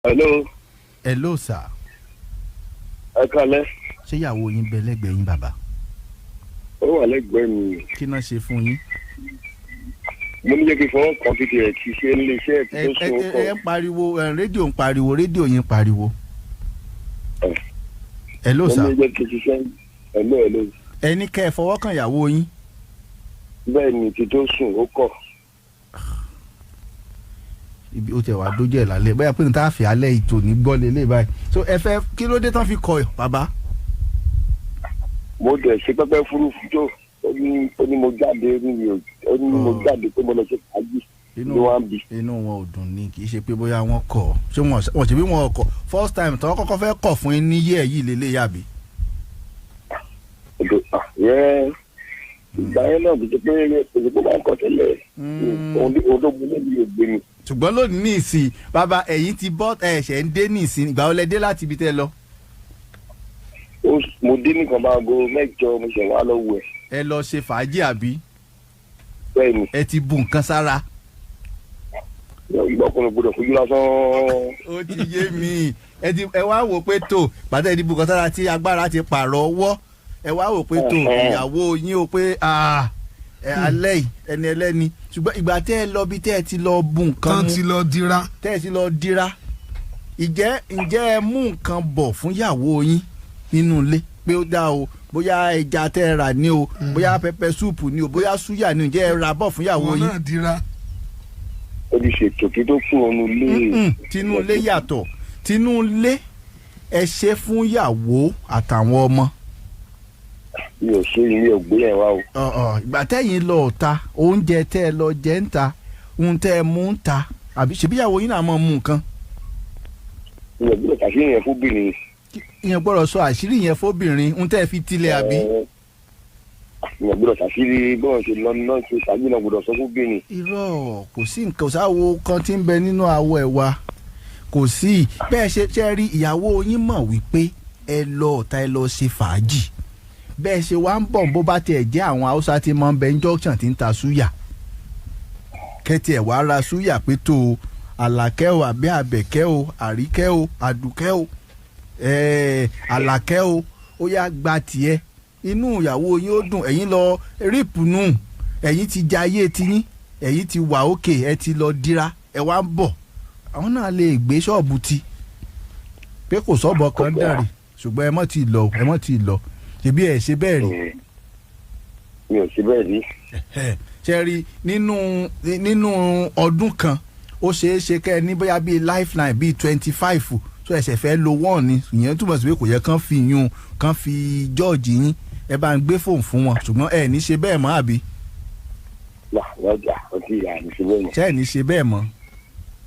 Hello. Hello, sir. Ẹ kalẹ́. Ṣé ìyàwó yín bẹ lẹ́gbẹ̀ẹ́ yín, bàbá? Ó wà lẹ́gbẹ̀ẹ́ mi. Kí náà ṣe fún yín? Mo ní jẹ́ kí n fọwọ́ kan títí ẹ̀ kì í ṣe nílé iṣẹ́ ẹ̀ Ẹ tó ẹ sùn ẹ kọ́. ẹ ń pariwo ẹ, rédíò ń pariwo, rédíò yín ń pariwo. Hello, Mo sir. ní jẹ́ kí n ṣiṣẹ́. Hello, hello. Ẹ ní kẹ́ ẹ fọwọ́ kan ìyàwó yín. Bẹ́ẹ̀ ni, ti tó sùn, ó kọ̀. Ibi ó tẹ̀ wá dójú ẹ̀ lálẹ́ bóyá pé n ta fi alẹ́ ìtò ní gbọ́ lélẹ̀ báyìí. So ẹ fẹ́ kí ló dé tán fi kọ ẹ̀, bàbá? Mo dẹ̀ ṣe pẹ́pẹ́ fúrufú tó, ó ní mo jáde, ó ní mi ò, ó ní mo Oh. jáde pé mo lọ ṣe fàájì Inú ló wá ń bì. Inú wọn ò dùn ni, kì í ṣe pé bóyá wọ́n kọ̀. Ṣé wọn ṣe bí wọn kọ̀ first time tí wọ́n kọ́kọ́ fẹ́ kọ̀ fún yín ní yẹ́ yìí lélẹ̀ yàbí? Yẹ ìgbà yẹn náà, kì í ṣe pé kò sí pé máa ń kọ tẹ́lẹ̀. Òun tó gbé níbi ògbé mi. Ṣùgbọ́n lónìí ní ìsìn, bàbá, ẹ̀yin ti bọ́, ẹ̀ṣẹ̀ ń dé ní ìsìn. Ìgbà wo lẹ dé láti ibi tẹ́ lọ? Mo dé nìkan bá aago 8, mo ṣẹ̀ wá lọ wẹ̀. Ẹ lọ ṣe fàájì, àbí? Bẹ́ẹ̀ ni. Ẹ ti bu nǹkan sára. Ìgbà ọkùnrin gbọdọ̀ fojú lásán. Ó ti yé mi. Ẹ ti ẹ wá wò pé tó pàtẹ́ ti bu nǹkan sára tí agbára ti pààrọ̀ ọwọ́, ẹ wá wò pé tó ìyàwó yín o pé ah, ẹ alẹ́ yìí ẹni ẹlẹ́ni. Ṣùgbọ́n ìgbà tẹ́ ẹ lọ bí tẹ́ ẹ ti lọ bu nǹkan tán mu ti lọ dira. Tẹ́ ẹ ti lọ dira, ǹjẹ́ ẹ mú nǹkan bọ̀ fún ìyàwó yín nínú ilé pé ó dá o, bóyá ẹja tẹ́ ẹ rà ní o, bóyá pepper soup ní o, bóyá súyà ní o, ǹjẹ́ ẹ rà bọ̀ fún ìyàwó Wọn yín? náà dira. Ó ti ṣètò kí tó kúrò nínú ilé. Tinú ilé yàtọ̀. Tinú ilé, ẹ ṣe fún ìyàwó àtàwọn ọmọ. Mi ò ṣe, ilé ògbé yẹn wá o. Ọ̀, ìgbà tẹ́yìn lọ ọ̀ta, oúnjẹ tẹ́ ẹ lọ jẹ ń ta, ohun tẹ́ ẹ mú ń ta, àbí ṣèbí ìyàwó yín náà máa mú nǹkan? Mi ò gbọ́dọ̀ kàṣí yẹn fúnbìnrin. Ìyẹn gbọ́dọ̀ sọ àṣírí yẹn fóbìnrin, ohun tẹ́ ẹ fi tilẹ̀, àbí? Mi ò gbọ́dọ̀ ṣàṣírí bọ́ọ̀ ṣe lọ náà ṣe ṣàgbé náà, gbọ́dọ̀ sọ fúnbìnrin. Irọ́, kò sí nǹkan sáwo kan tí ń bẹ nínú àwọ̀ ẹ̀ wa, kò sí bẹ́ẹ̀. Ṣe rí ìyàwó yín mọ̀ wípé ẹ lọ ọ̀tá, ẹ lọ ṣe fàájì, bẹ́ẹ̀ ṣe wá ń bọ̀, bó bá tiẹ̀ jẹ́ àwọn Haúsá tí mọ̀ ń bẹ ní junction tí ń ta súyà, kẹ́tì ẹ̀ wá ra súyà pé tó o, Àlàkẹ́ o, àbí Àbẹ̀kẹ́ o, Àríkẹ́ o, Àdùkẹ́ o, Àlàkẹ́ o, ó yá gba tiẹ̀. Inú ìyàwó yín ó dùn. Ẹ̀yin lọ rípù nù, ẹ̀yin ti jayé tiyín, ẹ̀yin ti wà òkè, ẹ ti lọ dira, ẹ wá ń bọ̀. Àwọn náà lè gbé ṣọ́ọ̀bù ti pé kò sọ́ọ̀bù kan dàrí, ṣùgbọ́n ẹ mọ̀ ti lọ, ẹ mọ̀ ti lọ. Ṣebí ẹ ṣe bẹ́ẹ̀ rí? Mi ò ṣe bẹ́ẹ̀ rí. Ṣe rí nínú ọdún kan, ó ṣeé ṣe kẹ́ ẹ ní bóyá bíi lifeline bíi 25, tó ẹsẹ̀ fẹ́ lo one ni. Ìyẹn túmọ̀ sí pé kò yẹ kán fi yún kán fi jọ́ọ̀jì yín. Ẹ bá ń gbé fóònù fún wọn, ṣùgbọ́n ẹ ní ṣe bẹ́ẹ̀ mọ́, àbí? Là lọ́jà ọtí ìyá mi ṣe bẹ́ẹ̀ mọ́. Ṣé ẹ ní ṣe bẹ́ẹ̀ mọ́?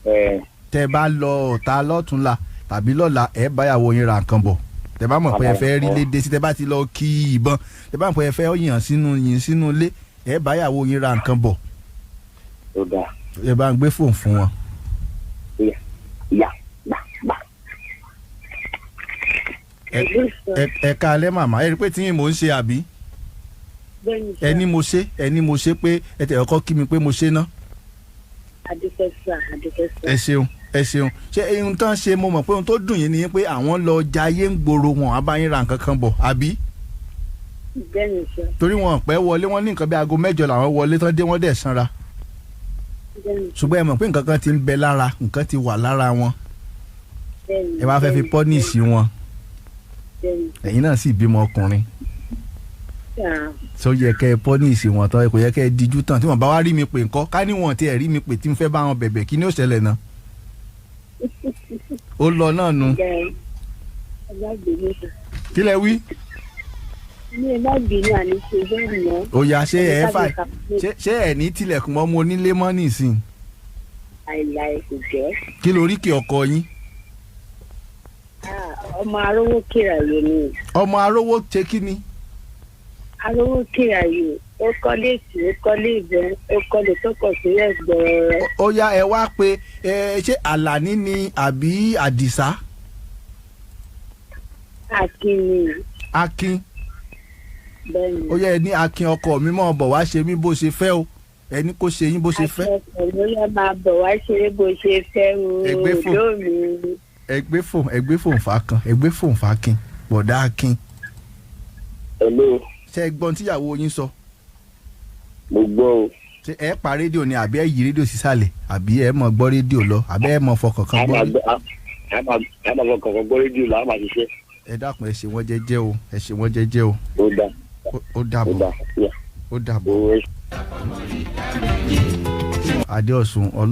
Ẹ. Tẹ́ bá lọ ọ̀tá lọ́túnla tàbí lọ́la, ẹ báyàwó yín ra nǹkan bọ̀. Tẹ́ bá mọ̀ pé ẹ fẹ́ rí léde sí, tẹ́ bá ti lọ kí ìbọn, tẹ́ bá mọ̀ pé ẹ fẹ́ yàn sínú yín sínú ilé, ẹ báyàwó yín ra nǹkan bọ̀. Ó dáa. Ẹ bá ń gbé fóònù fún wọn. Yà yà gbà gbà. Ẹ káalẹ́, màmá. Ẹ rí i pé tí yín mò ń ṣe, àbí? Bẹ́ẹ̀ni sà. Ẹni mo ṣe, ẹni mo ṣe pé ẹ tẹ̀ ọkọ kí mi pé mo ṣe ná. Adúpẹ́ sà, adúpẹ́ sà. Ẹ ṣeun, ẹ ṣeun. Ṣé ohun tán ṣe, mo mọ̀ pé ohun tó dùn yín ni pé àwọn lọ jayé ń gbòòrò, wọn á bá yín ra nǹkan kan bọ̀, àbí? Bẹ́ẹ̀ni sà. Torí wọn pẹ́ wọlé, wọn ní nǹkan bí aago 8 làwọn wọlé tán dé, wọ́n dẹ̀ sanra. Bẹ́ẹ̀ni. Ṣùgbọ́n ẹ mọ̀ pé nǹkan kan ti ń bẹ lára, nǹkan ti wà lára wọn. Bẹ́ẹ̀ni. Ẹ wá fẹ́ fi punish wọn. Bẹ́ẹ̀ni. Ẹ̀yin náà sì bímọ ọkùnrin. Sà. Tó yẹ kẹ́ ẹ punish wọn tán, kò yẹ kẹ́ ẹ díjú tán. Tí wọ́n bá wá rí mi pè ńkọ́? Ká ní wọn ti ẹ̀ rí mi pè tí mo fẹ́ bá wọn bẹ̀bẹ̀, kí ni ó ṣẹlẹ̀ náà? Ó lọ náà nu. Ẹ ẹ má bínú sà. Kí lẹ wí? Ní ẹ má bínú, àní ṣe bẹ́ẹ̀ mọ́. Ó yá, ṣé ẹ fà ṣé ẹ ní tilẹ̀kùn mọ́ mo onílé mọ́ nísìn? Àìláì kò jẹ́. Kí lórí kí ọkọ yín? Ah, ọmọ arówó kíra yìí ni. Ọmọ arówó ṣe kí ni? Arówó kíra yìí, ó kọ́lé tì, ó kọ́lé ìbọn, ó kọ́lé tó kọ̀ sílẹ̀ gbọ́ọ́rọ́. Ó yá, ẹ wá pé ẹ ṣé Àlàní ni àbí Àdìsá? Akin ni. Akin. Bẹ́ẹ̀ni. Ó yẹ ẹ ní Akin ọkọ mi mọ̀ bọ̀ wá ṣe mí bó ṣe fẹ́ o. Ẹni kó ṣe yín bó ṣe fẹ́. Akẹ́kọ̀ọ́ ló yẹ máa bọ̀ wá ṣeré bó ṣe fẹ́ o. Ẹgbẹ́ fò. Lómi. Ẹgbẹ́ fò ń fa kan, ẹgbẹ́ fò ń fa kin, bọ̀dá Akin. Hello. Ṣé ẹ gbọ́n tíyàwó yín sọ? Mo gbọ́ o. Ṣé ẹ pa rédíò ni, àbí ẹ yí rédíò sísàlẹ̀, àbí ẹ mọ̀ gbọ́ rédíò lọ, àbí ẹ mọ̀ fọkàn kan A gbọ́ máa rédíò? gbọ́, a máa fọkàn kan gbọ́ rédíò là á máa ṣiṣẹ́. Ẹ dákun, ẹ ṣe wọ́n jẹ́jẹ́ o, ẹ ṣe wọ́n jẹ́jẹ́ o. Ó dáa. Ó Ó dàbọ̀. dáa. Ó dàbọ̀. Ó Adéọ̀sùn ọlọ́.